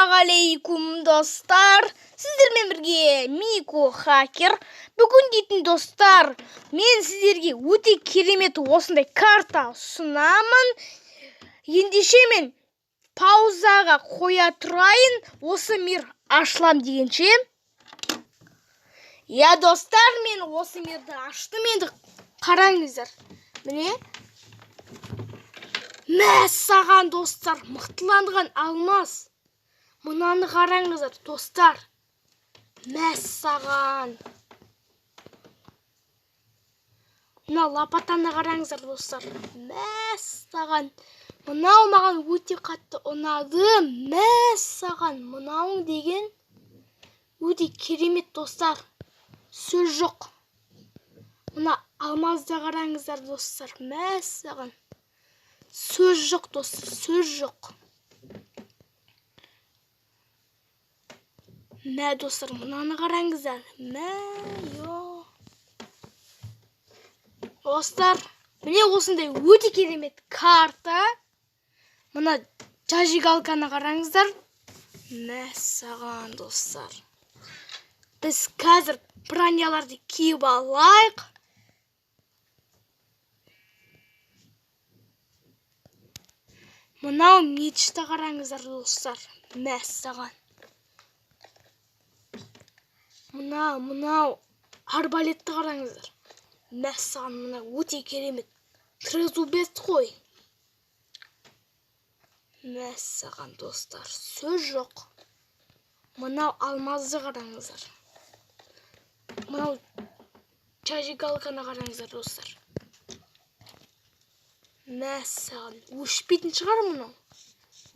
Ассалаумағалейкум, достар! Сіздермен бірге Мико Хакер. Бүгін дейтін, достар, мен сіздерге өте керемет осындай карта ұсынамын. Ендеше мен паузаға қоя тұрайын, осы мир ашылам дегенше. Я, достар, мен осы мирді аштым, енді қараңыздар. Міне. Мәссаған, достар, мықтыланған алмаз. Мынаны қараңыздар, достар. Мәссаған. Мына лопатаны қараңыздар, достар. Мәссаған. Мынау маған өте қатты ұнады. Мәссаған. Мынауың деген өте керемет, достар. Сөз жоқ. Мына алмазды қараңыздар, достар. Мәссаған. Сөз жоқ, достар, сөз жоқ. Мә, достар, мынаны қараңыздар. Мә, йо. Достар, міне осындай өте керемет карта. Мына зажигалканы қараңыздар. Мәссаған, достар. Біз қазір броняларды киіп алайық. Мынау мечті қараңыздар, достар. Мәссаған. Мынау арбалетті қараңыздар. Мәссаған, мына өте керемет. Трезубец қой. Мәссаған, достар, сөз жоқ. Мынау алмазды қараңыздар. Мынау зажигалканы қараңыздар, достар. Мәссаған, өшпейтін шығар мынау.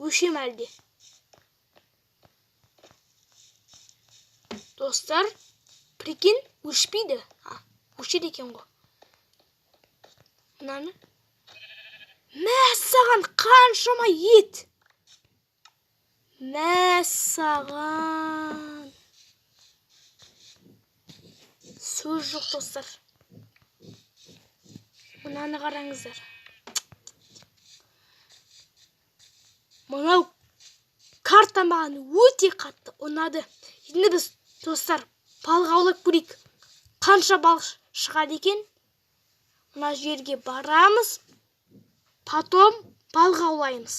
Өше ме әлде? Достар, прикинь, өшпейді. А, өшеді екен ғой. Мынаны. Мәссаған, қаншама ет. Мәссаған. Сөз жоқ, достар. Мынаны қараңыздар. Мынау карта маған өте қатты ұнады. Енді біз, достар, балық аулап көрейік. Қанша балық шығады екен? Мына жерге барамыз. Потом балық аулаймыз.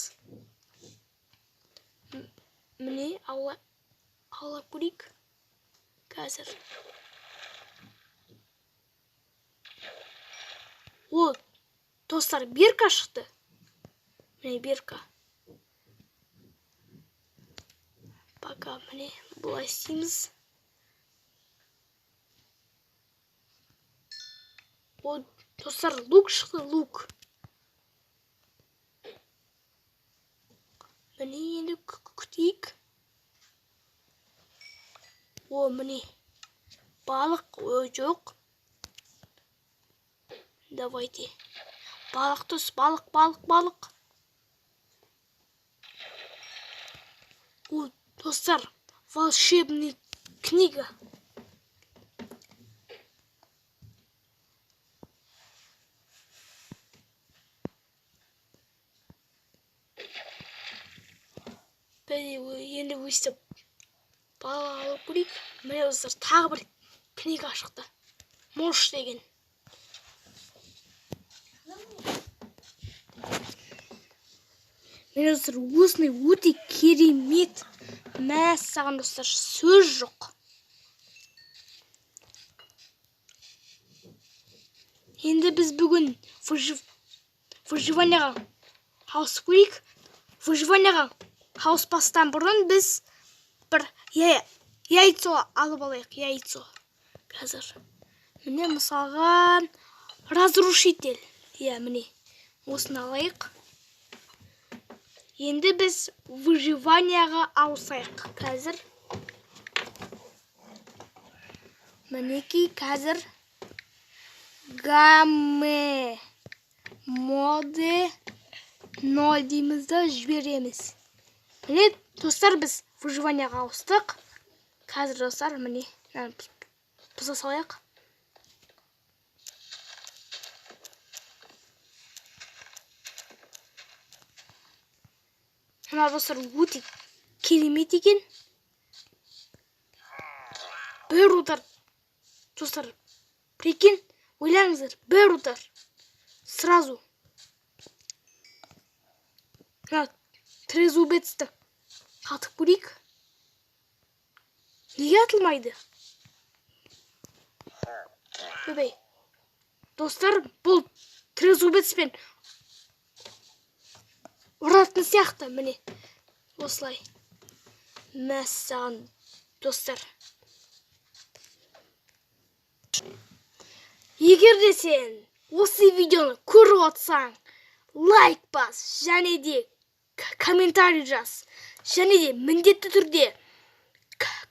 Міне аулап көрейік. Қазір. О, достар, бирка шықты. Міне бирка. Пока міне бұлай істейміз. О, достар, лук шықты, лук. Міне енді күтейік. О, міне. Балық, о, жоқ. Давайте. Балық түс, балық, балық, балық. О, достар, волшебный книга. Енді өстіп балық алып көрейік. Міне, достар, тағы бір книга шықты. Морж деген. Міне, достар, осындай өте керемет. Мәссаған, достар, сөз жоқ. Енді біз бүгін выживанияға ауысып көрейік. Выживанияға ауыспастан бұрын біз бір яйцо алып алайық, яйцо. Қазір. Міне, мысалға, разрушитель. Иә, міне. Осыны алайық. Енді біз выживанияға ауысайық. Қазір. Мінекей, қазір гамме моде 0 дейміз да жібереміз. Міне, достар, біз выживанияға ауыстық. Қазір, достар, міне, мынаны бұза салайық. Мына, достар, өте Керемет екен. Бір удар, достар, прикинь, ойлаңыздар, бір удар сразу мына трезубецті атып көрейік. Неге атылмайды? Ойбай, достар, бұл трезубецпен ұратын сияқты. Міне, осылай. Мәссаған, достар! Егер де сен осы видеоны көріп отырсаң, лайк бас және де комментарий жаз және де міндетті түрде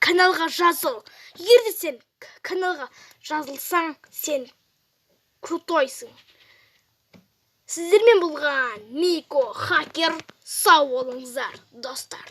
каналға жазыл. Егер де сен каналға жазылсаң, сен крутойсың. Сіздермен болған Мико Хакер. Сау болыңыздар, достар!